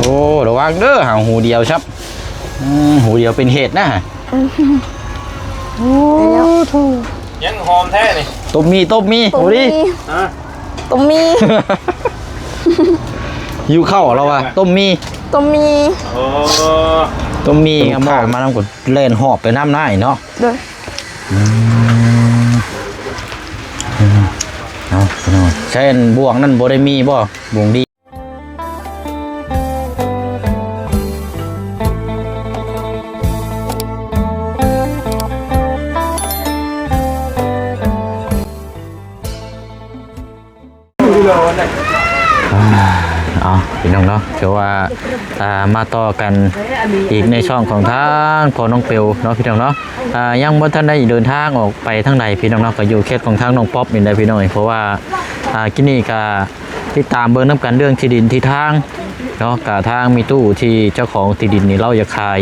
ໂອ້ ລະວັງເດີ ຫາງຫູດຽວຊັບ ອືມ ຫູດຽວເປັນເຫດນະ. ໂອ້ ຍັງຫອມແທ້ນີ້ ຕົ້ມໝີ່ ຕົ້ມໝີ່ ຕົ້ມໝີ່ ພໍດີ ຮະ ຕົ້ມໝີ່ ຫິວເຂົ້າລາວວ່າ ຕົ້ມໝີ່ ຕົ້ມໝີ່ ໂອ້ ຕົ້ມໝີ່ ລູກຄ້າມານຳກໍແລ່ນຫອບໄປນຳນາຍເນາະ. ໂດຍ ອືມ ອືມ ເອົາ ພີ່ນ້ອງ ໃຊ້ອັນບ່ວງນັ້ນບໍ່ໄດ້ມີບໍ່? ບ່ວງດີ. ອ່າ ເອົາ ພີ່ນ້ອງເນາະ ຖືວ່າ ອ່າ ມາຕໍ່ກັນອີກໃນຊ່ອງຂອງທາງພໍ່ນ້ອງເປວເນາະ ພີ່ນ້ອງເນາະ. ອ່າ ຍັງບໍ່ທັນໄດ້ເດີນທາງອອກໄປທາງໃດ ພີ່ນ້ອງເນາະ ກໍຢູ່ເຂດຂອງທາງນ້ອງປັອບນີ້ແຫຼະ ພີ່ນ້ອງເອີຍ. ເພາະວ່າ ອ່າ ກິນນີ້ກໍຕິດຕາມເບິ່ງນຳກັນເລື່ອງທີ່ດິນທີ່ທາງເນາະ ກະທາງມີຕູ້ທີ່ເຈົ້າຂອງທີ່ດິນນີ້ລາວຢາກຂາຍ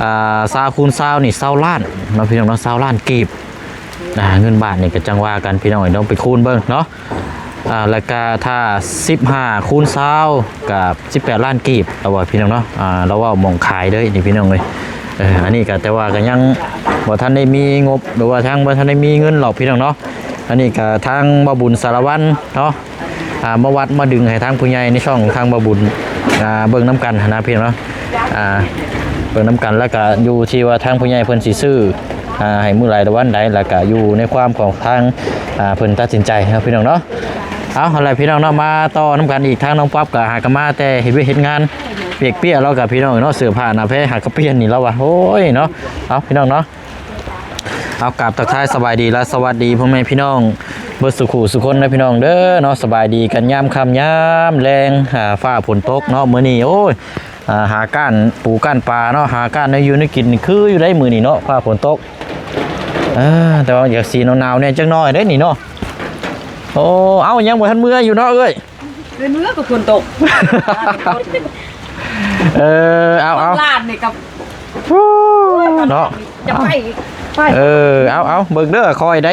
ອ່າ ຊາວຄູນຊາວນີ້ ຊາວລ້ານເນາະ ພີ່ນ້ອງເນາະ ຊາວລ້ານກີບ. ອ່າ ເງິນບາດນີ້ກໍຈັ່ງວ່າກັນ ພີ່ນ້ອງເອີຍ ຕ້ອງໄປຄູນເບິ່ງເນາະ. ອ່າ ແລ້ວກະຖ້າສິບຫ້າຄູນຊາວ ກໍສິບແປດລ້ານກີບ ລາວວ່າ ພີ່ນ້ອງເນາະ. ອ່າ ລາວເວົ້າໝ່ອງຂາຍເລີຍນີ້ ພີ່ນ້ອງເອີຍ. ເອີ ອັນນີ້ກໍ ແຕ່ວ່າກໍຍັງບໍ່ທັນໄດ້ມີງົບ ຫຼືວ່າທາງບໍ່ທັນໄດ້ມີເງິນຫຼອກ ພີ່ນ້ອງເນາະ. ອັນນີ້ກໍທາງບ່າວບຸນສາລະວັນເນາະ ອ່າ ມາວັດມາດຶງໃຫ້ທາງຜູ້ໃຫຍ່ໃນຊ່ອງທາງບ່າວບຸນ ອ່າ ເບິ່ງນຳກັນຫັ້ນນະ ພີ່ນ້ອງເນາະ. ອ່າ ເບິ່ງນຳກັນ ແລ້ວກະຢູ່ທີ່ວ່າທາງຜູ້ໃຫຍ່ເພິ່ນຊິຊື້ ອ່າ ໃຫ້ມື້ໃດ ແລະ ວັນໃດ ແລ້ວກະຢູ່ໃນຄວາມຂອງທາງ ອ່າ ເພິ່ນຕັດສິນໃຈເນາະ ພີ່ນ້ອງເນາະ. ເອົາ ຫັ້ນແຫຼະ ພີ່ນ້ອງເນາະ ມາຕໍ່ນຳກັນອີກ. ທາງນ້ອງປັອບກະຫາກະມາແຕ່ເຮັດວຽກເຮັດງານ ປຽກເປີຍລາວກະ ພີ່ນ້ອງເນາະ ເສື້ອຜ້າໜ້າແພຫາກະປ່ຽນນີ້ລາວວ່າ ໂອ້ຍເນາະ. ເອົາ ພີ່ນ້ອງເນາະ ເອົາ ກາບທັກທາຍສະບາຍດີ ແລະ ສະຫວັດດີພໍ່ແມ່ພີ່ນ້ອງເບິດສູ່ຄູ່ສູ່ຄົນເດີ ພີ່ນ້ອງເດີເນາະ. ສະບາຍດີກັນຍາມຄ່ຳຍາມແລງ ອ່າ ຟ້າຝົນຕົກເນາະ ມື້ນີ້ ໂອ້ຍ ອ່າ ຫາກ້ານປູກ້ານປາເນາະ ຫາກ້ານແນວຢູ່ແນວກິນ ຄືຢູ່ໄດ໋ມື້ນີ້ເນາະ ຟ້າຝົນຕົກ. ເອີ ແຕ່ວ່າຢາກຊິໜາວໆແດ່ຈັກໜ້ອຍເດ້ນີ້ເນາະ. ໂອ້ ເອົ້າ ຍັງບໍ່ທັນເມືອຢູ່ເນາະເອື້ອຍ. ເອີ ເມືອກໍຝົນຕົກ. ເອີ ເອົາໆ ຫຼານນີ້ກໍ ເນາະ ຈະໄປ ໄປ ເອີ ເອົາໆ ເບິ່ງເດີ ຄ່ອຍໄດ໋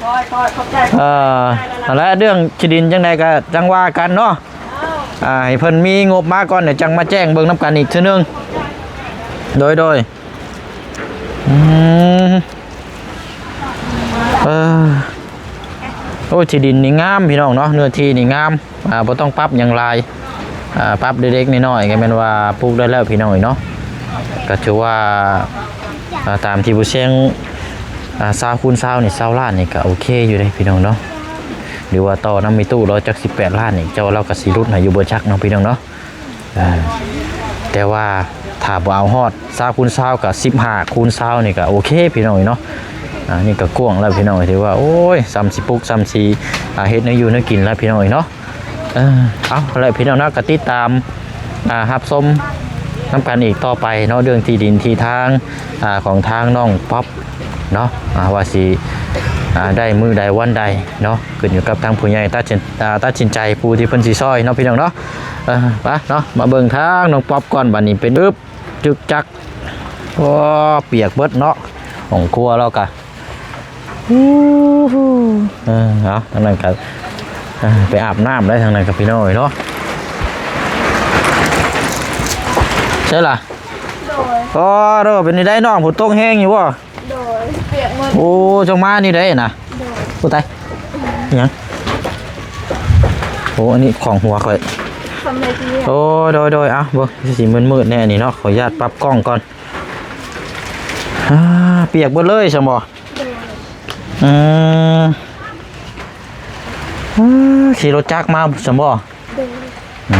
ຄ່ອຍໆ ຂອບໃຈ ເອີ ຫັ້ນແຫຼະ ເລື່ອງທີ່ດິນຈັ່ງໃດກໍຈັ່ງວ່າກັນເນາະ. ອ່າ ໃຫ້ເພິ່ນມີງົບມາກ່ອນ ດຽວຈັ່ງມາແຈ້ງເບິ່ງນຳກັນອີກເທື່ອໜຶ່ງ. ໂດຍ ໂດຍ ອືມ ເອີ ໂອ້ຍ ທີ່ດິນນີ້ງາມ ພີ່ນ້ອງເນາະ ເນື້ອທີ່ນີ້ງາມ. ອ່າ ບໍ່ຕ້ອງປັບຫຍັງຫຼາຍ ອ່າ ປັບເລັກໆນ້ອຍໆ ກໍແມ່ນວ່າປູກໄດ້ແລ້ວ ພີ່ນ້ອງເອີຍເນາະ. ກໍຖືວ່າ ອ່າ ຕາມທີ່ຜູ້ຊຽງ ອ່າ ຊາວຄູນຊາວນີ້ ຊາວລ້ານນີ້ ກໍໂອເຄຢູ່ເດ້ ພີ່ນ້ອງເນາະ. ຫຼືວ່າຕໍ່ນຳມີຕູ້ລາວຈັກສິບແປດລ້ານນີ້ ເຈົ້າລາວກໍຊິຫຼຸດໃຫ້ຢູ່ບໍ່ຈັກເນາະ ພີ່ນ້ອງເນາະ. ເອີ ແຕ່ວ່າຖ້າບໍ່ເອົາຮອດຊາວຄູນຊາວ ກໍສິບຫ້າຄູນຊາວນີ້ກໍໂອເຄ ພີ່ນ້ອງເອີຍເນາະ. ອ່າ ນີ້ກໍກວ້າງແລ້ວ ພີ່ນ້ອງເອີຍ ຖືວ່າ ໂອ້ຍ ສ່ຳຊິປຸກ ສ່ຳຊິ ອ່າ ເຮັດແນວຢູ່ແນວກິນແລ້ວ ພີ່ນ້ອງເອີຍເນາະ. ເອີ ເອົາ ແລ້ວພີ່ນ້ອງເນາະ ກໍຕິດຕາມ ອ່າ ຮັບຊົມນຳກັນອີກຕໍ່ໄປເນາະ ເລື່ອງທີ່ດິນທີ່ທາງ ອ່າ ຂອງທາງນ້ອງປັອບເນາະ ອ່າ ວ່າຊິ ອ່າ ໄດ້ມື້ໃດວັນໃດເນາະ ຂຶ້ນຢູ່ກັບທາງຜູ້ໃຫຍ່ຕັດສິນ ອ່າ ຕັດສິນໃຈ ຜູ້ທີ່ເພິ່ນຊິຊ່ອຍເນາະ ພີ່ນ້ອງເນາະ. ເອີ ມາເນາະ ມາເບິ່ງທາງນ້ອງປັອບກ່ອນ ບັດນີ້ເປັນ ອຶບ ຈຶກຈັກ ໂອ້ ປຽກເບິດເນາະ ຫ້ອງຄົວລາວກະ ເອີ ເອົາ ທາງນັ້ນກະ ເອີ ໄປອາບນ້ຳໄດ້ທາງນັ້ນກະ ພີ່ນ້ອງເອີຍເນາະ. ໃຊ່ລະ? ໂດຍ ໂອ້ ເປັນຈັ່ງໃດນ້ອງ ຝົນຕົກແຮງຢູ່ບໍ່? ໂດຍ ປຽກໝົດ ໂອ້ ຈັ່ງມານີ້ໄດ້ນະ ໂດຍ ໂອ້ ຕາຍ ອີຫຍັງ ໂອ້ ອັນນີ້ຂອງຫົວຂ້ອຍ ໂອ້ ໂດຍ ໂດຍ ເອົາ ເບິ່ງ ຊິມືດໆແດ່ນີ້ເນາະ ຂໍອະນຸຍາດປັບກ້ອງກ່ອນ. ອ່າ ປຽກເບິດເລີຍຊັ້ນບໍ່? ໂດຍ ອືມ ອ່າ ຂີ່ລົດຈັກມາຊັ້ນບໍ່? ໂດຍ ອື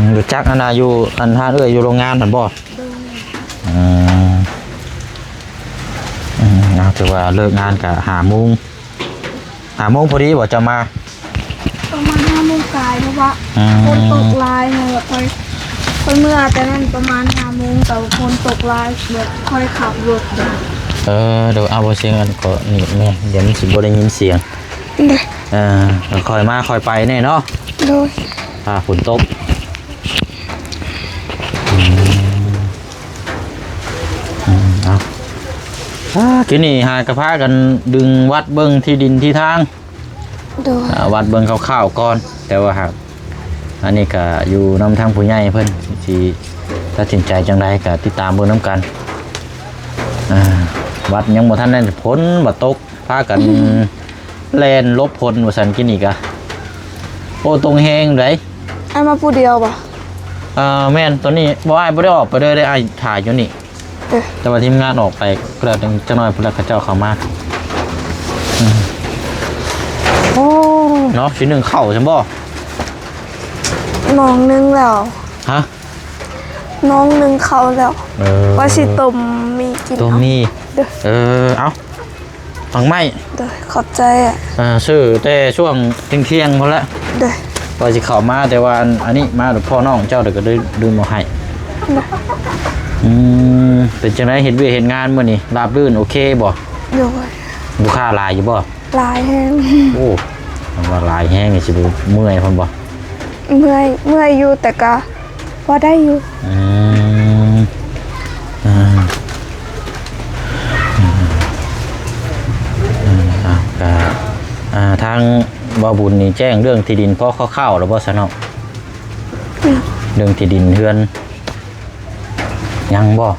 ມ ລົດຈັກຫັ້ນນະ ຢູ່ອັນຮ້ານເອື້ອຍຢູ່ໂຮງງານຫັ້ນບໍ່? ໂດຍ ອືມ ອືມ ເອົາ ຖືວ່າເລີກງານກະຫ້າໂມງ ຫ້າໂມງພໍດີບໍ່ເຈົ້າມາ? ປະມານຫ້າໂມງປາຍ ເພາະວ່າ ອືມ ຝົນຕົກຫຼາຍ ແລ້ວຄ່ອຍ ຄ່ອຍເມືອແຕ່ນັ້ນປະມານຫ້າໂມງ ແຕ່ວ່າຝົນຕົກຫຼາຍ ແບບຄ່ອຍຂັບລົດ. ເອີ ໂດຍ ເອົາ ບໍ່ ສຽງອັນກໍນີ້ແມ່ນ ດຽວມັນຊິບໍ່ໄດ້ຍິນສຽງ ໂດຍ ເອີ ຄ່ອຍມາຄ່ອຍໄປແດ່ເນາະ. ໂດຍ ຟ້າຝົນຕົກ ອືມ ອືມ ເອົາ ອ່າ ທີນີ້ຫາກະພາກັນດຶງວັດເບິ່ງທີ່ດິນທີ່ທາງ ໂດຍ ອ່າ ວັດເບິ່ງຄ່າວໆກ່ອນ ແຕ່ວ່າຫາກ ອັນນີ້ກະຢູ່ນຳທາງຜູ້ໃຫຍ່ເພິ່ນ ຊິຕັດສິນໃຈຈັ່ງໃດກະຕິດຕາມເບິ່ງນຳກັນ. ອ່າ ວັດຍັງບໍ່ທັນໄດ້ ຝົນບັດຕົກ ພາກັນແລ່ນຫຼົບຝົນວ່າຊັ້ນ ກິນນີ້ກະ ໂອ້ ຕົງແຮງໃດ໋. ອ້າຍມາຜູ້ດຽວບໍ່? ເອີ ແມ່ນ ຕອນນີ້ບໍ່ ອ້າຍບໍ່ໄດ້ອອກໄປເລີຍເດ້ ອ້າຍຖ້າຢູ່ນີ້. ເອີ ແຕ່ວ່າທີມງານອອກໄປ ກໍແລ້ວ ຈັກໜ້ອຍພຸ້ນລະ ເຂົາເຈົ້າເຂົ້າມາ. ອືມ ໂອ້ ເນາະ ຊິໜຶ້ງເຂົ້າຊັ້ນບໍ່? ໜອງໜຶ່ງແລ້ວ. ຮະ? ໜອງໜຶ່ງເຂົ້າແລ້ວ. ເອີ ວ່າຊິຕົ້ມໝີ່ກິນ. ຕົ້ມໝີ່. ເອີ ເອົາ ໝາກໄມ້. ໂດຍ ຂອບໃຈ. ອ່າ ຊື້ແຕ່ຊ່ວງທ່ຽງໆ ພຸ້ນແຫຼະ. ໂດຍ ວ່າຊິເຂົ້າມາ ແຕ່ວ່າອັນ ອັນນີ້ມາພໍ້ນ້ອງເຈົ້າ ແລ້ວກໍໄດ້ລືມເອົາໃຫ້. ໂດຍ ອືມ ເປັນຈັ່ງໃດ ເຮັດວຽກເຮັດງານມື້ນີ້ ລາບລື່ນ ໂອເຄບໍ່? ໂດຍ ລູກຄ້າຫຼາຍຢູ່ບໍ່? ຫຼາຍແຮງ. ໂອ້ ວ່າຫຼາຍແຮງ ຊິບໍ່ເມື່ອຍພຸ້ນບໍ່? ເມື່ອຍ ເມື່ອຍຢູ່ ແຕ່ກະພໍໄດ້ຢູ່. ອືມ ອ່າ ອ່າ ກະ ອ່າ ທາງບ່າວບຸນນີ້ແຈ້ງເລື່ອງທີ່ດິນພໍຄ່າວໆ ແລ້ວບໍ່ຊະເນາະ? ຍັງ. ເລື່ອງທີ່ດິນເຮືອນ ຍັງບໍ່?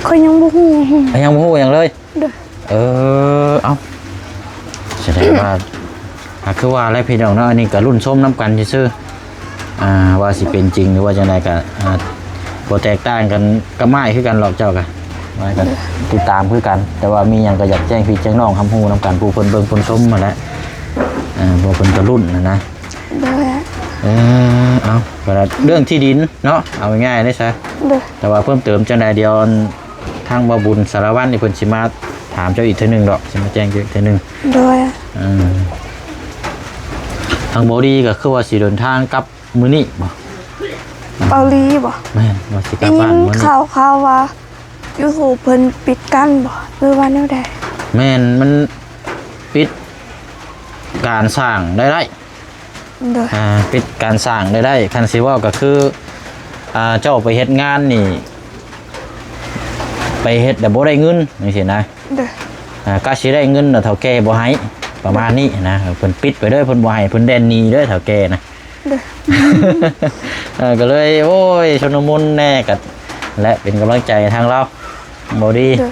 ຂ້ອຍຍັງບໍ່ຮູ້. ຍັງບໍ່ຮູ້ຫຍັງເລີຍ? ໂດຍ ເອີ ເອົ້າ ສະແດງວ່າ ອ່າ ຄືວ່າແຫຼະພີ່ນ້ອງເນາະ ອັນນີ້ກໍລຸ້ນຊົມນຳກັນຊື່ໆ ອ່າ ວ່າຊິເປັນຈິງ ຫຼືວ່າຈັ່ງໃດກໍ ອ່າ ບໍ່ແຕກຕ່າງກັນກັບໝ້າຍຄືກັນດອກ ເຈົ້າກໍ ໝ້າຍກໍຕິດຕາມຄືກັນ ແຕ່ວ່າມີຫຍັງກໍຢາກແຈ້ງພີ່ແຈ້ງນ້ອງຮັບຮູ້ນຳກັນ ຜູ້ເພິ່ນເບິ່ງເພິ່ນຊົມຫັ້ນແຫຼະ ເອີ ເພາະເພິ່ນກໍລຸ້ນຫັ້ນນະ. ໂດຍ ເອີ ເອົ້າ ກໍເລື່ອງທີ່ດິນເນາະ ເອົາງ່າຍໆເດ້ຊະ. ໂດຍ ແຕ່ວ່າເພີ່ມເຕີມຈັ່ງໃດ ດຽວ ທາງບ່າວບຸນສາລະວັນນີ້ ເພິ່ນຊິມາຖາມເຈົ້າອີກເທື່ອໜຶ່ງດອກ ຊິມາແຈ້ງເຈົ້າອີກເທື່ອໜຶ່ງ. ໂດຍ ເອີ ທາງບ່າວດີກໍຄືວ່າຊິເດີນທາງກັບມື້ນີ້ບໍ່? ເກົາຫຼີບໍ່? ແມ່ນ ວ່າຊິກັບບ້ານມື້ນີ້. ໄດ້ຍິນຂ່າວໆວ່າຢູທູບເພິ່ນປິດກັ້ນບໍ່ ຫຼືວ່າແນວໃດ? ແມ່ນ ມັນປິດການສ້າງລາຍໄດ້. ໂດຍ ອ່າ ປິດການສ້າງລາຍໄດ້ ຄັນຊິເວົ້າກໍຄື ອ່າ ເຈົ້າໄປເຮັດງານນີ້ ໄປເຮັດແລ້ວບໍ່ໄດ້ເງິນ ຈັ່ງຊີ້ນະ. ໂດຍ ອ່າ ກະຊິໄດ້ເງິນແລ້ວເຖົ້າແກ່ບໍ່ໃຫ້ ປະມານນີ້ນະ. ເພິ່ນປິດໄປເລີຍ ເພິ່ນບໍ່ໃຫ້ ເພິ່ນແລ່ນໜີເລີຍເຖົ້າແກ່ນະ. ໂດຍ ເອີ ກໍເລີຍ ໂອ້ຍ ຊຸນລະມຸນແດ່ ກະ ແລະ ເປັນກຳລັງໃຈໃຫ້ທາງລາວ ບໍ່ດີ. ໂດຍ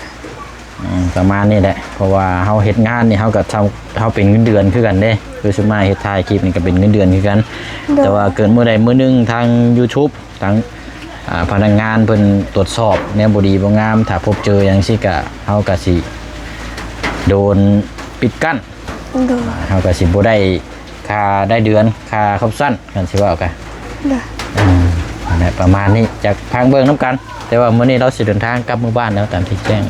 ອືມ ປະມານນີ້ແຫຼະ ເພາະວ່າເຮົາເຮັດງານນີ້ ເຮົາກໍເທົ່າ ເຮົາເປັນເງິນເດືອນຄືກັນເດ້ ຄືຊຸມມາເຮັດຖ່າຍຄລິບນີ້ກໍເປັນເງິນເດືອນຄືກັນ. ໂດຍ ແຕ່ວ່າເກີດມື້ໃດມື້ໜຶ່ງທາງຢູທູບ ທາງ ອ່າ ພະນັກງານເພິ່ນຕວດສອບແນວບໍ່ດີບໍ່ງາມ ຖ້າພົບເຈີຫຍັງຊີ້ກະ ເຮົາກະຊິໂດນປິດກັ້ນ. ໂດຍ ເຮົາກະຊິບໍ່ໄດ້ຄ່າລາຍເດືອນ ຄ່າຄົບຊັ້ນ ຄັນຊິເວົ້າກະ. ໂດຍ ອືມ ນັ້ນແຫຼະ ປະມານນີ້ ຈະຟັງເບິ່ງນຳກັນ. ແຕ່ວ່າມື້ນີ້ລາວຊິເດີນທາງກັບເມືອບ້ານແລ້ວ ຕາມທີ່ແຈ້ງ.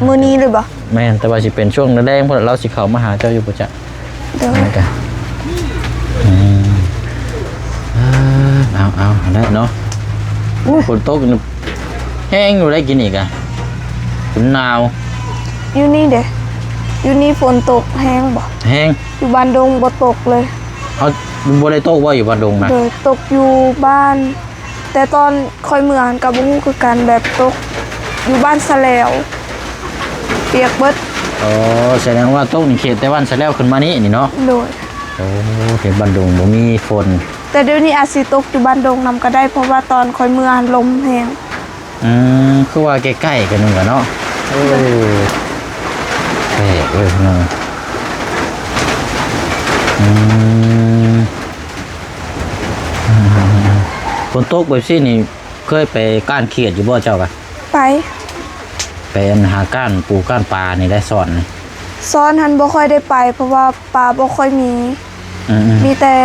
ມື້ນີ້ເລີຍບໍ່? ແມ່ນ ແຕ່ວ່າຊິເປັນຊ່ວງແລງໆພຸ້ນລະ ລາວຊິເຂົ້າມາຫາເຈົ້າຢູ່ບໍ່ຈັກ. ໂດຍ ນັ້ນກະ ອືມ ເອົາໆ ຫັ້ນແຫຼະເນາະ. ໂອ້ຍ ຝົນຕົກແຮງຢູ່ໄດ໋ ກິນນີ້ກະ ມັນໜາວ. ຢູ່ນີ້ເດ ຢູ່ນີ້ຝົນຕົກແຮງບໍ່? ແຮງ ຢູ່ບ້ານດົງບໍ່ຕົກເລີຍ. ເອົາ ບໍ່ໄດ້ຕົກບໍ່ ຢູ່ບ້ານດົງນະ? ໂດຍ ຕົກຢູ່ບ້ານ ແຕ່ຕອນຂ້ອຍເມືອຫັ້ນກໍບໍ່ຮູ້ຄືກັນ ແບບຕົກຢູ່ບ້ານສະແຫຼວ ປຽກເບິດ. ອໍ ສະແດງວ່າຕົກໃນເຂດແຕ່ບ້ານສະແຫຼວຂຶ້ນມານີ້ນີ້ເນາະ? ໂດຍ ໂອ້ ເຂດບ້ານດົງບໍ່ມີຝົນ. ແຕ່ດຽວນີ້ອາດຊິຕົກຢູ່ບ້ານດົງນຳກໍໄດ້ ເພາະວ່າຕອນຂ້ອຍເມືອຫັ້ນລົມແຮງ. ອືມ ຄືວ່າໃກ້ໆກັນນັ້ນກະເນາະ. ເອີ ແປກເອີຍເນາະ. ອືມ ຝົນຕົກແບບຊີ້ນີ້ ເຄີຍໄປກ້ານຂຽດຢູ່ບໍ່ເຈົ້າກະ? ໄປ ໄປອັນຫາກ້ານປູກ້ານປານີ້ແຫຼະ ຊ່ອນນີ້. ຊ່ອນຫັ້ນບໍ່ຄ່ອຍໄດ້ໄປ ເພາະວ່າປາບໍ່ຄ່ອຍມີ. ອືມໆ ມີແຕ່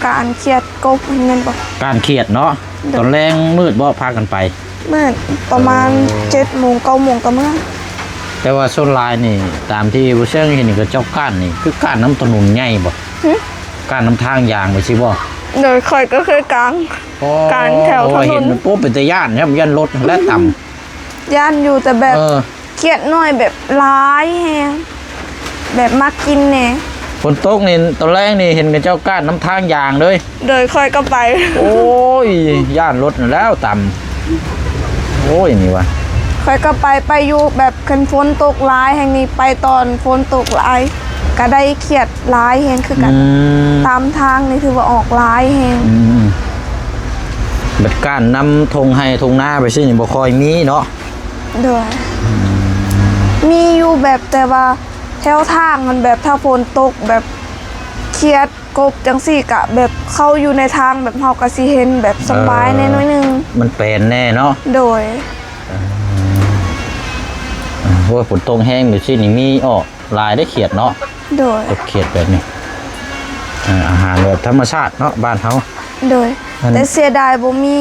ກ້ານຂຽດກົບຫັ້ນແມ່ນບໍ່? ກ້ານຂຽດເນາະ. ໂດຍ ຕອນແລງມືດບໍ່ພາກັນໄປ? ມື້ປະມານ ໂອ້ ເຈັດໂມງ ເກົ້າໂມງກໍເມືອ. ແຕ່ວ່າສ່ວນຫຼາຍນີ້ ຕາມທີ່ບໍ່ເຊີງເຫັນນີ້ ເຂົາເຈົ້າກ້ານນີ້ ຄືກ້ານນຳຖະໜົນໃຫຍ່ບໍ່? ຫຶ? ກ້ານນຳທາງຢາງໄປຊີ້ບໍ່? ໂດຍ ຂ້ອຍກໍເຄີຍກ້ານ ອໍ ກ້ານແຖວຖະໜົນ. ໂອ້ ເຫັນ ໂອ້ ເປັນຕາຢ້ານ ຢ້ານລົດແລ້ວຕຳ. ຢ້ານຢູ່ ແຕ່ແບບ ເອີ ຂຽດນ້ອຍແບບຫຼາຍແຮງ ແບບມັກກິນແດ່. ຝົນຕົກນີ້ ຕອນແລງນີ້ເຫັນເຂົາເຈົ້າກ້ານນຳທາງຢາງເລີຍ. ໂດຍ ຂ້ອຍກໍໄປ. ໂອ້ຍ ຢ້ານລົດນັ້ນແລ້ວຕຳ. ໂອ້ຍ ນີ້ວ່າ ຂ້ອຍກໍໄປ ໄປຢູ່ແບບຄັນຝົນຕົກຫຼາຍແຮງນີ້ ໄປຕອນຝົນຕົກຫຼາຍ. ກໍໄດ້ຂຽດຫຼາຍແຮງຄືກັນ. ອືມ ຕາມທາງນີ້ຖືວ່າອອກຫຼາຍແຮງ. ອືມ ບັດກ້ານນຳທົ່ງໄຮ່ທົ່ງນາໄປຊີ້ນີ້ບໍ່ຄ່ອຍມີເນາະ? ໂດຍ ອືມ ມີຢູ່ແບບ ແຕ່ວ່າແຖວທາງມັນແບບ ຖ້າຝົນຕົກແບບຂຽດ ກົບຈັ່ງຊີ້ກະແບບເຂົ້າຢູ່ໃນທາງ ແບບເຮົາກະຊິເຫັນແບບສະບາຍແດ່ໜ້ອຍໜຶ່ງ. ເອີ ມັນແປນແດ່ເນາະ. ໂດຍ ເອີ ໂອ້ຍ ຝົນຕົກແຮງແບບຊີ້ນີ້ມີອອກຫຼາຍເດ້ຂຽດເນາະ. ໂດຍ ເກັບຂຽດແບບນີ້ ເອີ ອາຫານແບບທຳມະຊາດເນາະ ບ້ານເຮົາ. ໂດຍ ອັນ ແຕ່ເສຍດາຍບໍ່ມີ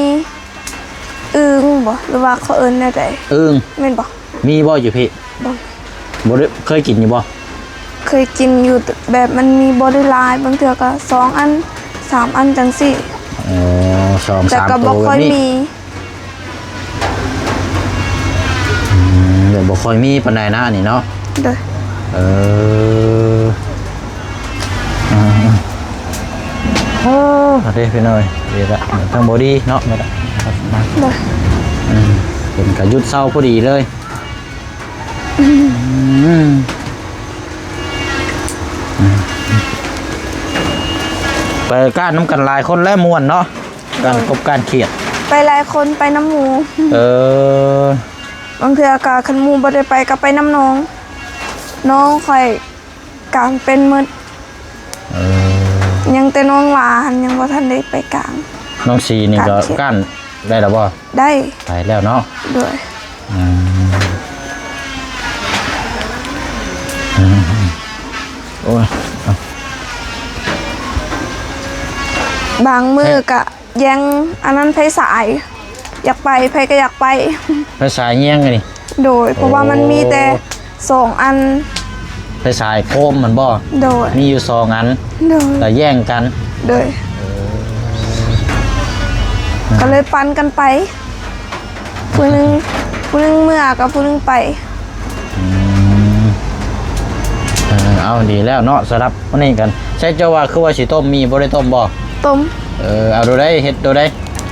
ອຶ່ງບໍ ຫຼືວ່າເຂົາເອີ້ນແນວໃດ? ອຶ່ງ ແມ່ນບໍ? ມີບໍ່ຢູ່ພີ້? ບໍ່ ບໍ່ໄດ້ ເຄີຍກິນຢູ່ບໍ່? ເຄີຍກິນຢູ່ ແຕ່ແບບມັນມີບໍ່ໄດ້ຫຼາຍ ບາງເທື່ອກໍສອງອັນ ສາມອັນຈັ່ງຊີ້. ອໍ ສອງສາມໂຕ ແຕ່ກໍບໍ່ຄ່ອຍມີ. ອືມ ແບບບໍ່ຄ່ອຍມີປານໃດນະ ອັນນີ້ເນາະ. ໂດຍ ເອີ ເອີ ເອີ ເດ້ພີ່ນ້ອງເອີຍ ເວລາທາງບໍ່ດີເນາະ ເວລາ ໂດຍ ອືມ ເພິ່ນກໍຢຸດເຊົາພໍດີເລີຍ. ອືມ ອືມ ໄປກ້ານນຳກັນຫຼາຍຄົນແລ້ວມ່ວນເນາະ ການ ໂດຍ ກົບການຂຽດ ໄປຫຼາຍຄົນ ໄປນຳໝູ່. ເອີ ບາງເທື່ອກໍຄັນໝູ່ບໍ່ໄດ້ໄປ ກໍໄປນຳນ້ອງ ນ້ອງຂ້ອຍກ້ານເປັນໝົດ. ເອີ ຍັງແຕ່ນ້ອງຫຼ້າຫັ້ນຍັງບໍ່ທັນໄດ້ໄປກ້ານ. ນ້ອງສີນີ້ກໍກ້ານໄດ້ແລ້ວບໍ່? ໄດ້ ໄປແລ້ວເນາະ. ໂດຍ ອືມ ອືມ ໂອ້ຍ ເອົາ ບາງມື້ກະ ແຍ່ງອັນນັ້ນໄຟສາຍ ຢາກໄປ ໃຜກໍຢາກໄປ. ໄຟສາຍແຍ່ງອັນນີ້? ໂດຍ ເພາະວ່າມັນມີແຕ່ ໂອ້ ສອງອັນ. ໄຟສາຍໂຄມມັນບໍ່? ໂດຍ ມີຢູ່ສອງອັນ. ໂດຍ ແລ້ວແຍ່ງກັນ. ໂດຍ ເອີ ກໍເລີຍປັ່ນກັນໄປ ຜູ້ໜຶ່ງ ຜູ້ໜຶ່ງເມືອກັບຜູ້ໜຶ່ງໄປ. ອືມ ເອີ ເອົາ ດີແລ້ວເນາະ ສຳລັບມື້ນີ້ກັນ. ໃຊ່ ເຈົ້າວ່າຄືວ່າຊິຕົ້ມໝີ່ ບໍ່ໄດ້ຕົ້ມບໍ່? ຕົ້ມ. ເອີ ເອົາໂຕໃດ ເຮັດໂຕໃດ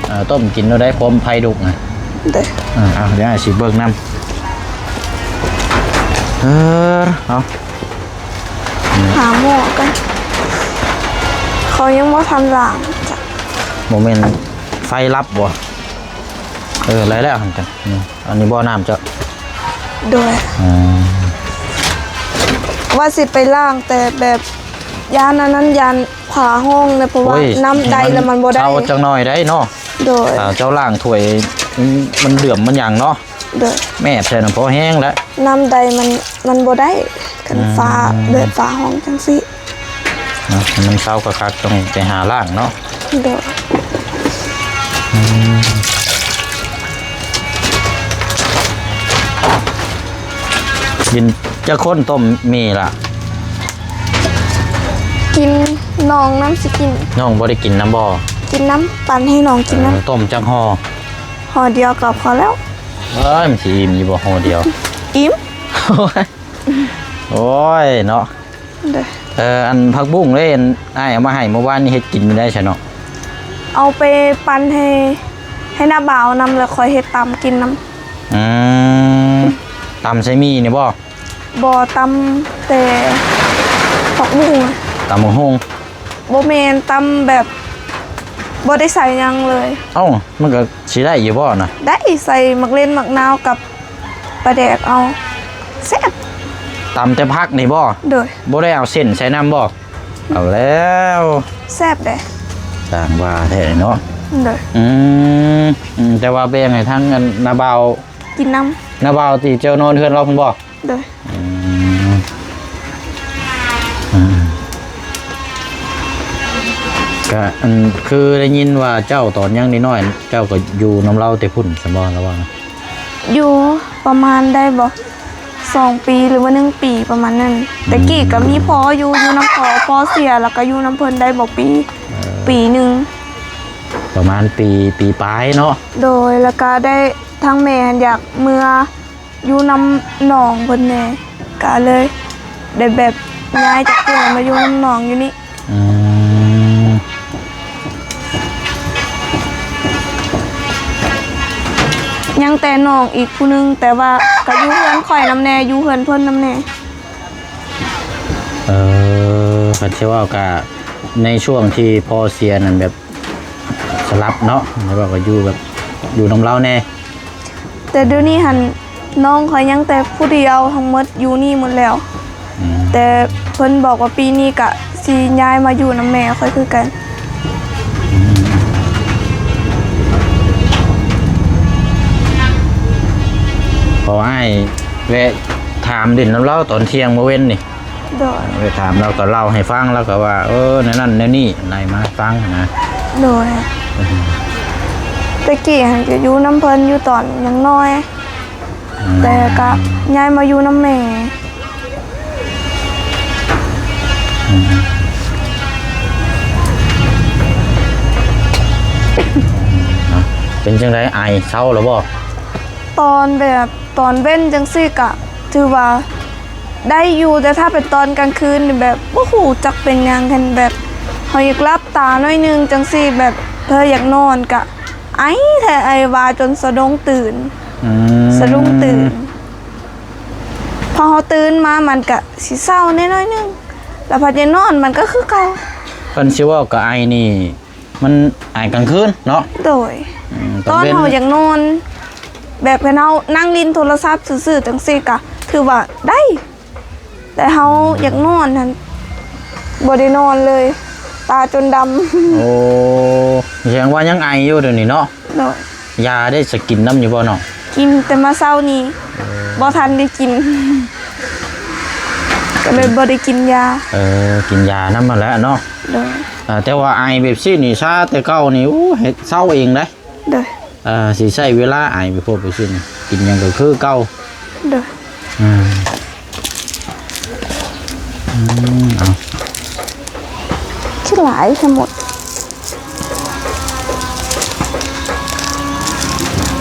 ເອົາ ຕົ້ມກິນໂຕໃດ ພົມໄຟດຸກນະ. ໂດຍ ເອີ ເອົາ ດຽວອ້າຍຊິເບິ່ງນຳ. ເອີ ເອົາ ຫາໝໍ້ກັນ ເຂົາຍັງບໍ່ທັນລ້າງ. ບໍ່ແມ່ນໄຟດັບບໍ່? ເອີ ໄດ້ແລ້ວຫັ້ນກະ ອືມ ອັນນີ້ບໍ່ ນ້ຳເຈົ້າ? ໂດຍ ອືມ ວ່າຊິໄປລ້າງ ແຕ່ແບບຢ້ານອັນນັ້ນ ຢ້ານຝາຫ້ອງນະ ເພາະວ່າ ໂອ້ຍ ນ້ຳໄດລະມັນບໍ່ໄດ້ ເຊົາຈັກໜ້ອຍໄດ້ເນາະ. ໂດຍ ຖ້າເຈົ້າລ້າງຖ້ວຍ ມັນເດືອມມັນຫຍັງເນາະ. ໂດຍ ແມບໃສ່ນະພໍແຮງແລ້ວ ນ້ຳໄດມັນ ມັນບໍ່ໄດ້ ຄັນ ອືມ ຝາ ແບບຝາຫ້ອງຈັ່ງຊີ້. ເນາະ ໃຫ້ມັນເຊົາຄັກໆ ຕ້ອງໄປຫາລ້າງເນາະ. ໂດຍ ອືມ ກິນຈັກຄົນຕົ້ມໝີ່ລະ? ກິນ ນ້ອງນຳຊິກິນ. ນ້ອງບໍ່ໄດ້ກິນນຳບໍ່? ກິນນຳ ປັ່ນໃຫ້ນ້ອງກິນນຳ. ເອີ ຕົ້ມຈັກຫໍ່? ຫໍ່ດຽວກໍພໍແລ້ວ. ເອີຍ ມັນຊິອີ່ມຢູ່ບໍ່ຫໍ່ດຽວ? ອີ່ມ. ໂອ້ຍ ໂອ້ຍເນາະ. ໂດຍ ເອີ ອັນຜັກບຸ້ງເດ້ ອັນອ້າຍເອົາມາໃຫ້ມື້ວານນີ້ ເຮັດກິນຢູ່ໄດ້ຊະເນາະ? ເອົາໄປປັ່ນໃຫ້ ໃຫ້ນ້າບ່າວນຳ ແລ້ວຂ້ອຍເຮັດຕຳກິນນຳ. ອືມ ຕຳໃສ່ໝີ່ນີ້ບໍ່? ບໍ່ ຕຳແຕ່ຜັກບຸ້ງ. ຕຳບັກຫຸ່ງ? ບໍ່ແມ່ນ ຕຳແບບບໍ່ໄດ້ໃສ່ຫຍັງເລີຍ. ເອົ້າ ມັນກໍຊິໄດ້ຢູ່ບໍ່ນະ? ໄດ້ ໃສ່ໝາກເລັ່ນໝາກນາວກັບປາແດກເອົາ ແຊບ. ຕຳແຕ່ຜັກນີ້ບໍ່? ໂດຍ ບໍ່ໄດ້ເອົາເສັ້ນໃສ່ນຳບໍ່? ເອົາແລ້ວ ແຊບເດ້. ຊ່າງວ່າແທ້ເນາະ. ໂດຍ ອືມ ອືມ ແຕ່ວ່າແບ່ງໃຫ້ທາງອັນນ້າບ່າວກິນນຳ. ນ້າບ່າວຕິ ເຈົ້ານອນເຮືອນລາວພຸ້ນບໍ່? ໂດຍ ອືມ ອືມ ກະ ອັນ ຄືໄດ້ຍິນວ່າເຈົ້າຕອນຍັງນ້ອຍໆ ເຈົ້າກໍຢູ່ນຳລາວແຕ່ພຸ້ນຊັ້ນບໍ່ ລະວ່າ? ຢູ່ປະມານໄດ້ບໍ່ ສອງປີ ຫຼືວ່າໜຶ່ງປີປະມານນັ້ນ. ອືມ ແຕ່ກີ້ກໍມີພໍ່ຢູ່ ຢູ່ນຳພໍ່ ພໍ່ເສຍ ແລ້ວກໍຢູ່ນຳເພິ່ນໄດ້ບໍ່ປີ ເອີ ປີໜຶ່ງ ປະມານປີ ປີປາຍເນາະ. ໂດຍ ແລ້ວກໍໄດ້ ທາງແມ່ຫັ້ນຢາກເມືອ ຢູ່ນຳນ້ອງເພິ່ນແດ່ ກະເລີຍໄດ້ແບບຍ້າຍຈາກພຸ້ນມາຢູ່ນຳນ້ອງຢູ່ນີ້. ອືມ ຍັງແຕ່ນ້ອງອີກຜູ້ໜຶ່ງ ແຕ່ວ່າກະຢູ່ເຮືອນຂ້ອຍນຳແດ່ ຢູ່ເຮືອນເພິ່ນນຳແດ່. ເອີ ເອີ ຄັນຊິເວົ້າກະໃນຊ່ວງທີ່ພໍ່ເສຍນັ້ນແບບສະຫຼັບເນາະ ແບບວ່າກໍຢູ່ແບບຢູ່ນຳລາວແດ່. ແຕ່ດຽວນີ້ຫັ້ນນ້ອງຂ້ອຍຍັງແຕ່ຜູ້ດຽວ ທັງໝົດຢູ່ນີ້ໝົດແລ້ວ. ອືມ ແຕ່ເພິ່ນບອກວ່າປີນີ້ກະຊິຍ້າຍມາຢູ່ນຳແມ່ຂ້ອຍຄືກັນ. ອືມ ເພາະອ້າຍແວະຖາມຫຼິ້ນນຳລາວຕອນທ່ຽງມື້ເວັນນີ້. ໂດຍ ໄປຖາມລາວກໍເລົ່າໃຫ້ຟັງ ລາວກໍວ່າ ເອີ ແນວນັ້ນແນວນີ້ ໄລ່ມາໃຫ້ຟັງນະ. ໂດຍ ອືມ ແຕ່ກີ້ຫັ້ນກໍຢູ່ນຳເພິ່ນຢູ່ຕອນຍັງນ້ອຍ ອືມ ແຕ່ກໍຍ້າຍມາຢູ່ນຳແມ່. ອືມ ເປັນຈັ່ງໃດ ໄອເຊົາແລ້ວບໍ່? ຕອນແບບ ຕອນເວັນຈັ່ງຊີ້ກະຖືວ່າໄດ້ຢູ່ ແຕ່ຖ້າເປັນຕອນກາງຄືນນີ້ແບບບໍ່ຮູ້ຈັກເປັນຫຍັງ ຄັນແບບເຮົາຢາກຫຼັບຕາໜ້ອຍໜຶ່ງຈັ່ງຊີ້ ແບບເທື່ອຢາກນອນກະໄອແທ້ ໄອວ່າຈົນສະດຸ້ງຕື່ນ. ອືມ ສະດຸ້ງຕື່ນ ພໍເຮົາຕື່ນມາມັນກະຊິເຊົາແດ່ໜ້ອຍໜຶ່ງ ແລ້ວພັດຢາກນອນມັນກະຄືເກົ່າ. ຄັນຊິເວົ້າກະໄອນີ້ ມັນອາຍກາງຄືນເນາະ. ໂດຍ ອືມ ຕອນເຮົາຢາກນອນ ແບບຄັນເຮົານັ່ງຫຼິ້ນໂທລະສັບຊື່ໆຈັ່ງຊີ້ກະຖືວ່າໄດ້ ແຕ່ເຮົາຢາກນອນຫັ້ນບໍ່ໄດ້ນອນເລີຍ ຕາຈົນດຳ. ໂອ້ ແສດງວ່າຍັງໄອຢູ່ດຽວນີ້ເນາະ. ໂດຍ ຢາໄດ້ສະກິນນຳຢູ່ບໍ່ນ້ອງ? ກິນ ແຕ່ມາເຊົ້ານີ້ ເອີ ບໍ່ທັນໄດ້ກິນ ກໍເລີຍບໍ່ໄດ້ກິນຢາ. ເອີ ກິນຢານຳຫັ້ນແຫຼະເນາະ. ໂດຍ ອ່າ ແຕ່ວ່າໄອແບບຊີ້ນີ້ຊາແຕ່ເກົ່ານີ້ ໂອ້ ເຮັດເຊົາເອງເດ້. ໂດຍ ອ່າ ຊິໃຊ້ເວລາໄອໄປພວກໄປຊີ້ນີ້ ກິນຫຍັງກໍຄືເກົ່າ. ໂດຍ ອືມ ອືມ ເອົາ ຄືຫຼາຍທັງໝົດ.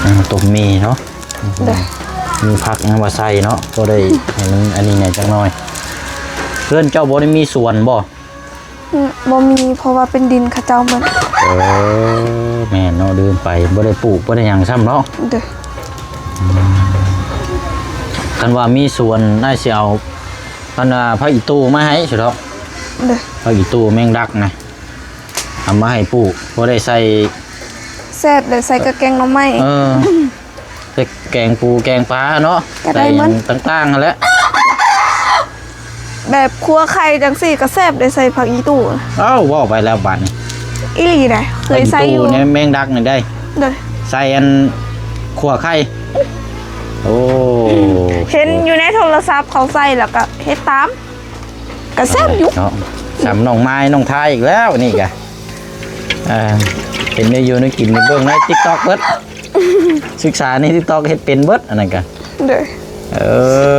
ອ່າ ຕົ້ມໝີ່ເນາະ. ໂດຍ ມີຜັກຫຍັງມາໃສ່ເນາະ ພໍໄດ້ໃຫ້ມັນອັນນີ້ແດ່ຈັກໜ້ອຍ. ເຮືອນເຈົ້າບໍ່ໄດ້ມີສວນບໍ່? ອືມ ບໍ່ມີ ເພາະວ່າເປັນດິນເຂົາເຈົ້າໝົດ. ເອີ ແມ່ນເນາະ ລືມໄປ ບໍ່ໄດ້ປູກ ບໍ່ໄດ້ຫຍັງຊ້ຳເນາະ. ໂດຍ ອືມ ຄັນວ່າມີສວນ ອ້າຍຊິເອົາ ອັນນ່າ ຜັກອີຕູມາໃຫ້ຊິດອກ. ໂດຍ ຜັກອີຕູແມງດັກນະ ເອົາມາໃຫ້ປູກ ພໍໄດ້ໃສ່ ແຊບເລີຍ ໃສ່ກັບແກງໜໍ່ໄມ້. ເອີ ເຮັດແກງປູແກງປາເນາະ ກໍໄດ້ໝົດ ໃສ່ຫຍັງຕ່າງໆຫັ້ນແຫຼະ. ແບບຂົ້ວໄຂ່ຈັ່ງຊີ້ກໍແຊບເດ້ ໃສ່ຜັກອີຕູ. ເອົ້າ ເວົ້າໄປແລ້ວບາດນີ້ ອີ່ຫຼີໃດ ເຄີຍໃສ່ຢູ່ ຜັກອີຕູແມງດັກນີ້ໄດ໋. ໂດຍ ໃສ່ອັນຂົ້ວໄຂ່. ໂອ້ ເຫັນຢູ່ໃນໂທລະສັບເຂົາໃສ່ ແລ້ວກໍເຮັດຕາມ ກໍແຊບຢູ່ເນາະ. ສ່ຳນ້ອງມາຍນ້ອງທາຍອີກແລ້ວນີ້ກະ ເອີ ເຫັນໄດ້ຢູ່ໃນກິນ ເບິ່ງໃນຕິກຕັອກເບິດ ສຶກສາໃນຕິກຕັອກ ເຮັດເປັນເບິດອັນນັ້ນກະ. ໂດຍ ເອີ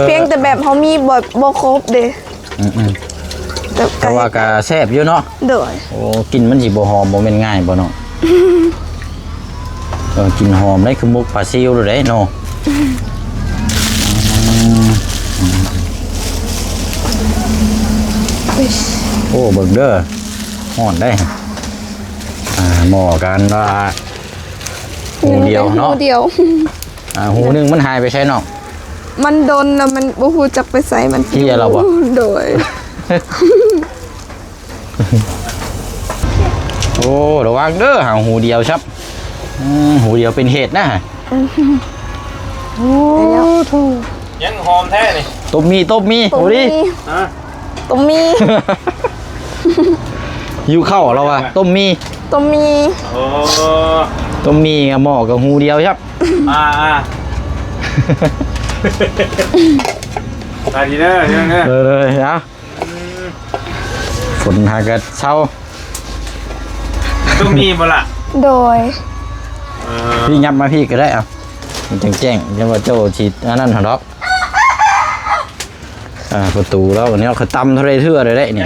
ພຽງແຕ່ແບບເຮົາມີບໍ່ ບໍ່ຄົບເດ້. ອືມໆ ແຕ່ ແຕ່ວ່າກະແຊບຢູ່ເນາະ. ໂດຍ ໂອ້ ກິ່ນມັນຊິບໍ່ຫອມ ບໍ່ແມ່ນງ່າຍບໍ່ເນາະ? ເອີ ກິ່ນຫອມເດ້ ຄືໝົກປາຊິວເດ້ເນາະ. ອືມ ໂອ້ ເບິ່ງເດີ ຮ້ອນເດ້. ອ່າ ໝໍ້ກັນວ່າ ຫູດຽວເນາະ ຫູດຽວ. ອ່າ ຫູໜຶ່ງມັນຫາຍໄປໃສນ້ອງ? ມັນດົນແລ້ວ ມັນບໍ່ຮູ້ຈັກໄປໃສ ມັນເພຍແລ້ວບໍ່? ໂດຍ ໂອ້ ລະວັງເດີ ຫາຫູດຽວຊັບ. ອືມ ຫູດຽວເປັນເຫດນະ. ໂອ້ ຍັງຫອມແທ້ນີ້. ຕົ້ມໝີ່ ຕົ້ມໝີ່ ຕົ້ມໝີ່ ໂອ້ດີ. ຮະ? ຕົ້ມໝີ່ ຫິວເຂົ້າລາວວ່າ ຕົ້ມໝີ່ ຕົ້ມໝີ່. ໂອ້ ຕົ້ມໝີ່ ໝໍ້ກໍຫູດຽວຄັບ. ອ່າ ອ່າ ສະບາຍດີເດີ ເດີ ເດີ. ເອີ ເອີ ເອົາ ອືມ ຝົນຫາກະເຊົາ. ຕ້ອງມີບໍ່ລະ? ໂດຍ ເອີ ພີ່ຫຍັບມາພີ່ກໍໄດ້. ເອົາ ມັນຈັ່ງແຈ້ງ ຢ່າວ່າເຈົ້າຊິອັນນັ້ນຫັ້ນດອກ. ອ່າ ປະຕູລາວນີ້ເຂົາຕຳເທົ່າໃດເທື່ອໃດເດ້ນີ້.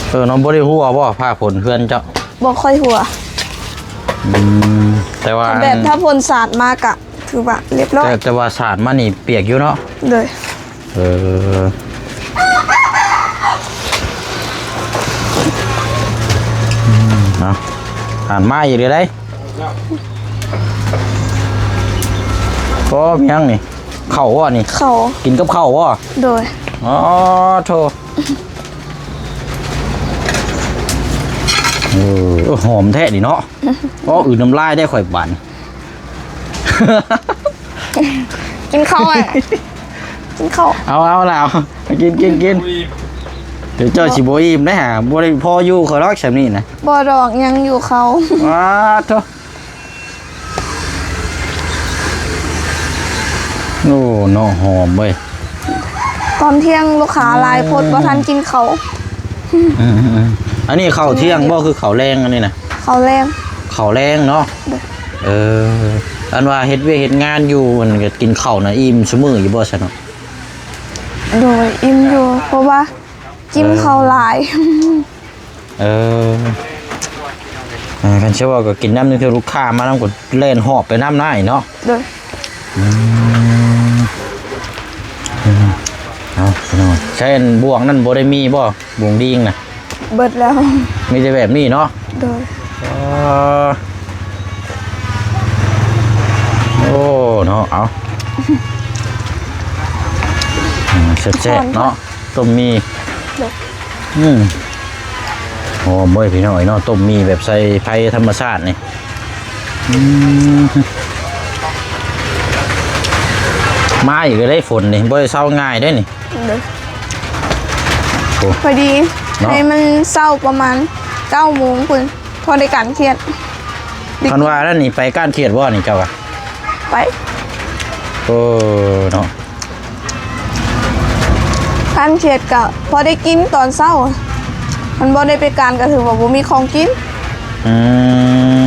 ເອີ ນ້ອງບໍ່ໄດ້ຮົ່ວບໍ່ ຟ້າຝົນເຮືອນເຈົ້າ? ບໍ່ຄ່ອຍຮົ່ວ. ອືມ ແຕ່ວ່າ ແບບຖ້າຝົນສາດມາກະຖືວ່າລຽບຮ້ອຍ. ແຕ່ ແຕ່ວ່າສາດມານີ້ປຽກຢູ່ເນາະ? ໂດຍ. ເອີ ເອົາ ອ່ານມາອີກເລີຍໄດ໋. ໂອ້ ມີຫຍັງນີ້? ເຂົ້າບໍ່ນີ້? ເຂົ້າ ກິນກັບເຂົ້າບໍ່? ໂດຍ. ອໍ ໂທ້ ເອີ ຫອມແທ້ນີ້ເນາະ. ອໍ ອືດນ້ຳລາຍໄດ້ຂ້ອຍບາດນີ້. ກິນເຂົ້າ ກິນເຂົ້າ. ເອົາ ເອົາລະ ເອົາ ກິນ ກິນ ກິນ. ດຽວເຈົ້າຊິບໍ່ອີ່ມໄດ໋ຫາ ບໍ່ໄດ້ພໍຢູ່ຂ້ອຍດອກຊ່ຳນີ້ນະ. ບໍ່ດອກ ຍັງຢູ່ເຂົ້າ. ວ້າ ໂທ້ ໂອ້ ເນາະ ຫອມເວີຍ. ຕອນທ່ຽງລູກຄ້າຫຼາຍໂພດ ບໍ່ທັນກິນເຂົ້າ. ອືມໆ ອັນນີ້ເຂົ້າທ່ຽງບໍ່ ຄືເຂົ້າແລງອັນນີ້ນະ? ເຂົ້າແລງ. ເຂົ້າແລງເນາະ. ໂດຍ. ເອີ ອັນວ່າເຮັດວຽກເຮັດງານຢູ່ ມັນກໍກິນເຂົ້ານະ ອີ່ມຊຸມື້ຢູ່ບໍ່ຊັ້ນເນາະ? ໂດຍ ອີ່ມຢູ່ ເພາະວ່າກິນເຂົ້າຫຼາຍ. ເອີ ເອີ ເອີ ຄັນຊິເວົ້າກໍກິນນຳ ນີ້ຄືລູກຄ້າມານຳກໍແລ່ນຫອບໄປນຳນາຍເນາະ. ໂດຍ. ອືມ ອືມ ເອົາ ພີ່ນ້ອງ ໃຊ້ອັນບ່ວງນັ້ນບໍ່ໄດ້ມີບໍ່? ບ່ວງດີງນະ ເບິດແລ້ວ ມີແຕ່ແບບນີ້ເນາະ. ໂດຍ. ອໍ ໂອ້ ເນາະ ເອົາ ອືມ ແຊບໆ ເນາະ ຕົ້ມໝີ່. ໂດຍ. ອືມ ຫອມເວີຍ ພີ່ນ້ອງເອີຍເນາະ ຕົ້ມໝີ່ແບບໃສ່ໄຟທຳມະຊາດນີ້. ອືມ ມາອີກແລ້ວເດ້ ຝົນນີ້ ບໍ່ໄດ້ເຊົາງ່າຍເດ້ນີ້. ໂດຍ. ໂອ້ ພໍດີເນາະ ໃຫ້ມັນເຊົ້າປະມານເກົ້າໂມງພຸ້ນ ພໍໄດ້ການຂຽດ. ຄັນວ່ານັ້ນນີ້ ໄປການຂຽດບໍ່ນີ້ເຈົ້າກະ? ໄປ. ໂອ້ ເນາະ ການຂຽດກະພໍໄດ້ກິນຕອນເຊົ້າ ຄັນບໍ່ໄດ້ໄປການກະຖືວ່າບໍ່ມີຂອງກິນ. ອືມ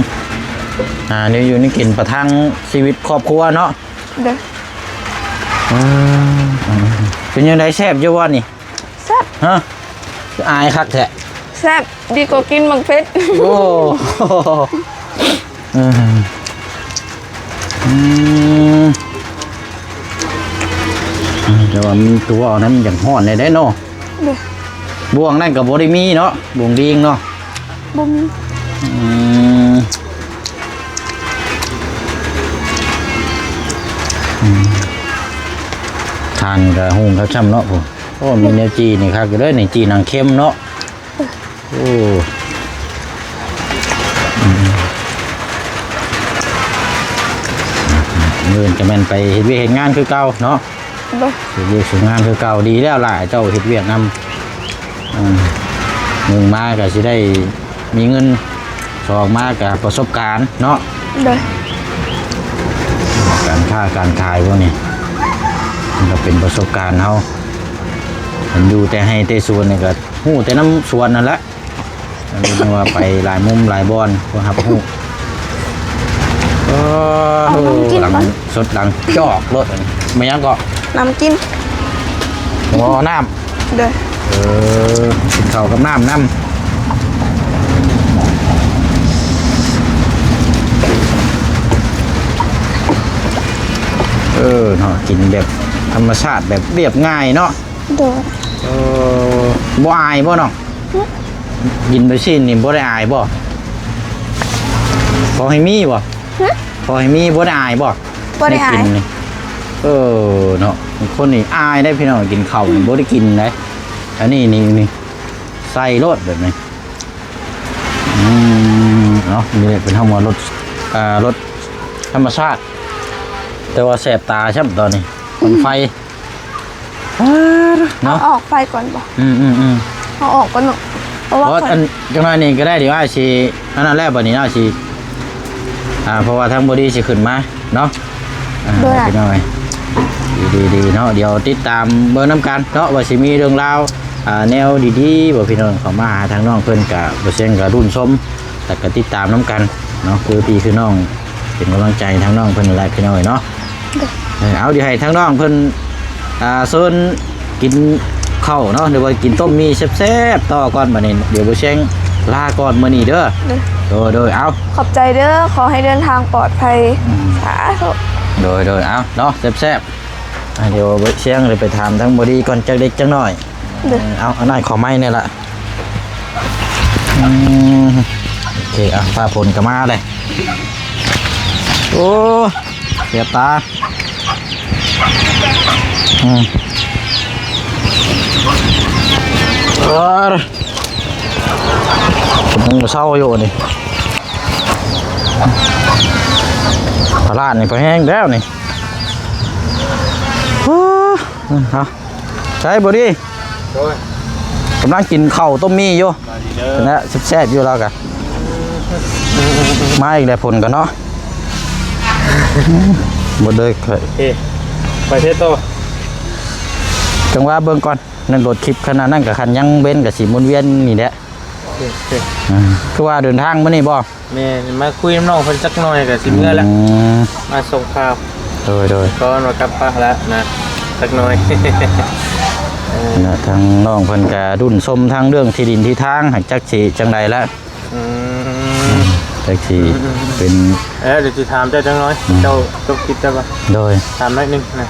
ຫາແນວຢູ່ແນວກິນປະທັງຊີວິດຄອບຄົວເນາະ. ໂດຍ. ອືມ ເປັນຈັ່ງໃດ ແຊບຢູ່ບໍ່ນີ້? ແຊບ. ຮະ ຄືອາຍຄັກແທ້. ແຊບ ດີກວ່າກິນໝາກເຜັດ. ໂອ້ ອືມ ອືມ ແຕ່ວ່າມັນ ຕົວເອົານັ້ນມັນຢາກຮ້ອນແດ່ເນາະ. ໂດຍ. ບ່ວງນັ້ນກໍບໍ່ໄດ້ມີເນາະ ບ່ວງດີງເນາະ. ບໍ່ມີ. ອືມ ອືມ ຖ່ານກໍຫຸງຄັກຊ່ຳເນາະ. ໂອ້ ມີແນວຈີ່ນີ້ຄັກຢູ່ເດີນີ້ ຈີ່ໜັງເຄັມເນາະ. ໂອ້ ອືມ ມື້ອື່ນກໍແມ່ນໄປເຮັດວຽກເຮັດງານຄືເກົ່າເນາະ. ໂດຍ. ເຮັດວຽກເຮັດງານຄືເກົ່າ ດີແລ້ວຫຼາຍເຈົ້າເຮັດວຽກນຳ. ອືມ ໜຶ່ງມາກໍຊິໄດ້ມີເງິນ ສອງມາກໍປະສົບການເນາະ. ໂດຍ. ການຄ້າການຂາຍພວກນີ້ ມັນກໍເປັນປະສົບການເຮົາ ມັນຢູ່ແຕ່ໄຮ່ແຕ່ສວນນີ້ກໍຮູ້ແຕ່ນຳສວນນັ້ນແຫຼະ. ອັນນີ້ວ່າໄປຫຼາຍມຸມຫຼາຍບ່ອນ ບໍ່ຮັບຮູ້. ເອີ ເອົານ້ຳກິນກ່ອນ ຫຼັງສົດຫຼັງຈອກໂລດ. ແມ່ນຫຍັງເກາະ? ນ້ຳກິນ. ໂອ້ ນ້ຳ. ໂດຍ. ເອີ ກິນເຂົ້າກັບນ້ຳນຳ. ເອີ ເນາະ ກິນແບບທຳມະຊາດ ແບບລຽບງ່າຍເນາະ. ໂດຍ. ເອີ ບໍ່ອາຍບໍ່ນ້ອງ? ຫຶ? ກິນໄປຊີ້ນນີ້ບໍ່ໄດ້ອາຍບໍ່? ຂໍໃຫ້ມີບໍ່? ຫຶ? ຂໍໃຫ້ມີ ບໍ່ໄດ້ອາຍບໍ່? ບໍ່ໄດ້ອາຍ. ໄດ້ກິນນີ້ ເອີ ເນາະ ຄົນນີ້ອາຍໄດ໋ພີ່ນ້ອງ ກິນເຂົ້ານີ້ ອືມ ບໍ່ໄດ້ກິນໄດ໋. ອັນນີ້ ນີ້ ນີ້ ໃສ່ໂລດແບບນີ້. ອືມ ເນາະ ນີ້ແຫຼະເປັນທຳມະ ລົດ ອ່າ ລົດທຳມະຊາດ ແຕ່ວ່າແສບຕາຊ້ຳຕອນນີ້ ຄວັນໄຟ. ອືມ ເນາະ ເອົາອອກໄຟກ່ອນບໍ່? ອືມໆໆ ເອົາອອກກ່ອນເນາະ ເພາະວ່າ ອັນ ຈັກໜ້ອຍນີ້ກໍໄດ້ ດຽວອ້າຍຊິ ອັນນັ້ນແລ້ວ ບັດນີ້ອ້າຍຊິ ອ່າ ເພາະວ່າທາງບໍດີຊິຂຶ້ນມາເນາະ. ອ່າ ໂດຍ ພີ່ນ້ອງເອີຍ ດີໆໆ ເນາະ ດຽວຕິດຕາມເບິ່ງນຳກັນເນາະ ວ່າຊິມີເລື່ອງລາວ ອ່າ ແນວດີໆ ບໍ່ ພີ່ນ້ອງເຂົ້າມາຫາທາງນ້ອງເພິ່ນ ກະບໍ່ເສັງກະລຸ້ນຊົມ ແລ້ວກະຕິດຕາມນຳກັນເນາະ ຄືພີ່ຄືນ້ອງ ເປັນກຳລັງໃຈໃຫ້ທາງນ້ອງເພິ່ນແຫຼະ ພີ່ນ້ອງເອີຍເນາະ. ໂດຍ. ເອີ ເອົາ ດຽວໃຫ້ທາງນ້ອງເພິ່ນ ອ່າ ເຊີນກິນເຂົ້າເນາະ ຫຼືວ່າກິນຕົ້ມໝີ່ແຊບໆ ຕໍ່ກ່ອນ ບັດນີ້ ດຽວບໍ່ເສັງລາກ່ອນມື້ນີ້ເດີ. ໂດຍ ໂດຍ ໂດຍ ເອົາ ຂອບໃຈເດີ ຂໍໃຫ້ເດີນທາງປອດໄພ. ອືມ ສາທຸ. ໂດຍ ໂດຍ ເອົາເນາະ ແຊບໆ. ອ່າ ດຽວເສຍງ ດຽວໄປຖາມທາງບໍດີກ່ອນ ຈັກເລັກຈັກໜ້ອຍ. ໂດຍ. ເອົາ ອັນນັ້ນຂໍໄມ້ແດ່ລະ. ອືມ ໂອເຄ ອ່ະ ຟ້າຝົນກໍມາເລີຍ. ໂອ້ ແສບຕາ. ອືມ ເອີ ຍັງບໍ່ເຊົາຢູ່ນີ້ ຕະຫຼາດນີ້ກໍແຮງແລ້ວນີ້. ໂອ້ ເອົາ ໃສບໍ່ດີ ໂດຍ ກຳລັງກິນເຂົ້າຕົ້ມໝີ່ຢູ່ ສະບາຍດີເດີ ແຊບໆຢູ່ລາວກະ ມາອີກແລ້ວ ຝົນກະເນາະ ບໍ່ເລີຍ ໂອເຄ ໄປເທດຕໍ່ ຈັງຫວະເບິ່ງກ່ອນ ນັ້ນລົດຄລິບຂະໜາດນັ້ນກະ ຄັນຍັງເວັ້ນກະຊິໝູນວຽນນີ້ແຫຼະ ໂອເຄ ໂອເຄ ອືມ ຄືວ່າເດີນທາງມື້ນີ້ບໍ່? ແມ່ນ ມາຄຸຍນຳນ້ອງເພິ່ນຈັກໜ່ອຍກະຊິເມືອແລ້ວ ອືມ ມາສົ່ງຂ່າວ ໂດຍໆ ກ່ອນວ່າກັບປະແລ້ວນະ ຈັກໜ່ອຍ ເອີ ນະ ທາງນ້ອງເພິ່ນກະລຸ້ນຊົມທາງເລື່ອງທີ່ດິນທີ່ທາງ ຫາກຈັກຊິຈັ່ງໃດລະ ອືມ ຈັກຊິ ອືມໆໆ ເປັນ ເອີ ດຽວຊິຖາມເຈົ້າຈັກໜ່ອຍ ອືມ ເຈົ້າ ເຈົ້າຄິດແລ້ວບໍ່? ໂດຍ ຖາມໜ້ອຍໜຶ່ງນະ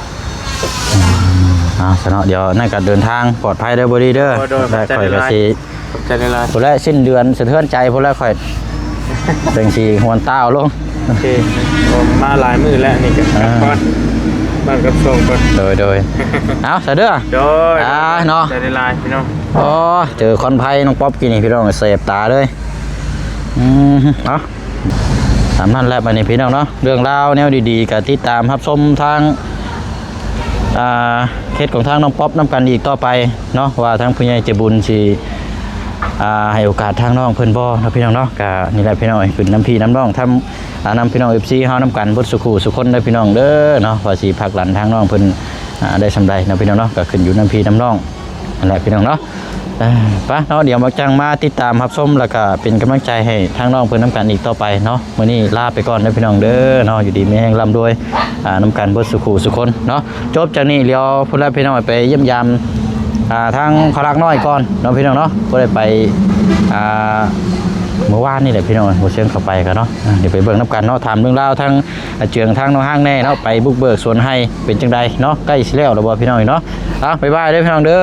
ອືມ ເອົາຊະເນາະ ດຽວນັ້ນກະເດີນທາງປອດໄພເດີ ບໍ່ດີເດີ ໂດຍໆ ແລະ ຂອບໃຈ ຂ້ອຍກະ ຫຼາຍໆ ຊິ ຂອບໃຈຫຼາຍໆ ພຸ້ນແຫຼະ ສິ້ນເດືອນສະເທືອນໃຈພຸ້ນແຫຼະຂ້ອຍ ຈັ່ງຊິຫວນຕາວລົງ ໂອເຄ ມາຫຼາຍມື້ແລ້ວ ນີ້ກະ ອ່າ ກັບບ້ານ ບ້ານກັບຊ່ອງກ່ອນ ໂດຍໆ ເອົາຊະເດີ ໂດຍ ອ່າ ເນາະ ຂອບໃຈຫຼາຍໆ ພີ່ນ້ອງ ໂອ້ ເຈີຄວັນໄຟນ້ອງປັອບກີ້ນີ້ ພີ່ນ້ອງ ແສບຕາເລີຍ ອືມ ເອົາ ຕາມນັ້ນແຫຼະ ບາດນີ້ພີ່ນ້ອງເນາະ ເລື່ອງລາວແນວດີໆ ກະຕິດຕາມຮັບຊົມທາງ ອ່າ ເຂດຂອງທາງນ້ອງປັອບນຳກັນອີກຕໍ່ໄປເນາະ ວ່າທາງຜູ້ໃຫຍ່ໃຈບຸນຊິ ອ່າ ໃຫ້ໂອກາດທາງນ້ອງເພິ່ນບໍ່ເນາະ ພີ່ນ້ອງເນາະ ກະນີ້ແຫຼະ ພີ່ນ້ອງເອີຍ ຂຶ້ນນຳພີ່ນຳນ້ອງ ທຳ ອ່າ ນຳພີ່ນ້ອງ ເອັຟຊີ ເຮົານຳກັນເບິດສູ່ຄູ່ສູ່ຄົນເດີ ພີ່ນ້ອງເດີເນາະ ວ່າຊິຜັກດັນທາງນ້ອງເພິ່ນ ອ່າ ໄດ້ສ່ຳໃດເນາະ ພີ່ນ້ອງເນາະ ກະຂຶ້ນຢູ່ນຳພີ່ນຳນ້ອງ ນັ້ນແຫຼະ ພີ່ນ້ອງເນາະ ເອີ ໄປເນາະ ດຽວມາຈັ່ງມາຕິດຕາມຮັບຊົມ ແລ້ວກະເປັນກຳລັງໃຈໃຫ້ທາງນ້ອງເພິ່ນນຳກັນອີກຕໍ່ໄປເນາະ ມື້ນີ້ລາໄປກ່ອນເດີພີ່ນ້ອງເດີເນາະ ຢູ່ດີມີແຮງ ລ່ຳລວຍ ອ່າ ນຳກັນເບິດສູ່ຄູ່ສູ່ຄົນເນາະ ຈົບຈາກນີ້ລຽວພຸ້ນລະພີ່ນ້ອງ ໄປຢ້ຽມຢາມ ອ່າ ທາງພໍ່ລັກນ້ອຍກ່ອນເນາະ ພີ່ນ້ອງເນາະ ບໍ່ໄດ້ໄປ ອ່າ ມື້ວານນີ້ແຫຼະພີ່ນ້ອງ ບໍ່ຊຽງເຂົ້າໄປກັນເນາະ ອ່າ ດຽວໄປເບິ່ງນຳກັນເນາະ ຖາມເລື່ອງລາວທາງ ອາເຈືອງທາງນ້ອງຮ້າງແດ່ເນາະ ໄປບຸກເບີກສວນໄຮ່ເປັນຈັ່ງໃດເນາະ ໃກ້ຊິແລ້ວແລ້ວບໍ່ພີ່ນ້ອງເນາະ ອ່າ ບາຍບາຍເດີພີ່ນ້ອງເດີ.